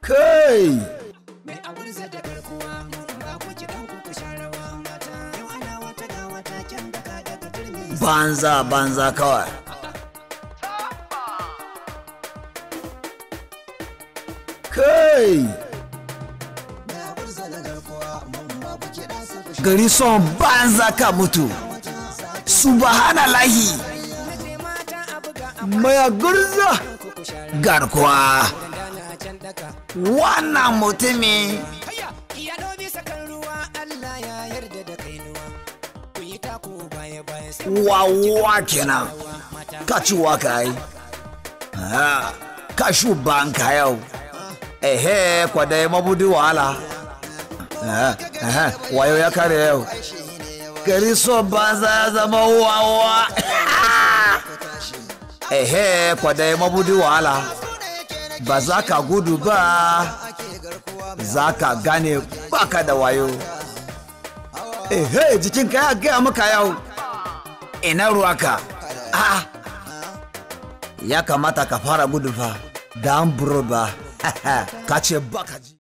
Kai! Mai aburza da garkuwa, ba ku kiɗan ku ku sha rawa mata. Yau ana wata ga wata kyan daka daga turmi. Banza banza kawai. Kai! Mai aburza da garkuwa, mun ba ku kiɗan su ku sha Gari son banza ka mutu. Subhanallahi! Nace mata a buga a Maya gurza ku ku sha rawa. garkuwa. Dandana a can daka. Wannan mutumin Hayya, iya ɗau bisa kan ruwa, Allah ya yarda da kainuwa. Ku yi taku baya baya sai ku wawa kenan. rawa mata. Ka ci waka yi. Ah, ka shu banka yau. Ehe, kwadai mabudi wahala. Ah, ah, wayo ya kare yau. Gari son banza ya zama wawa. Ehe, kwadai mabudi wahala. Ba za ka gudu ba, za ka gane baka da wayo. Ehe, jikinka ya gaya maka yau. Ina ruwaka? Ah, ya kamata ka fara gudu fa, dan buro ba. Ka ce baka ji.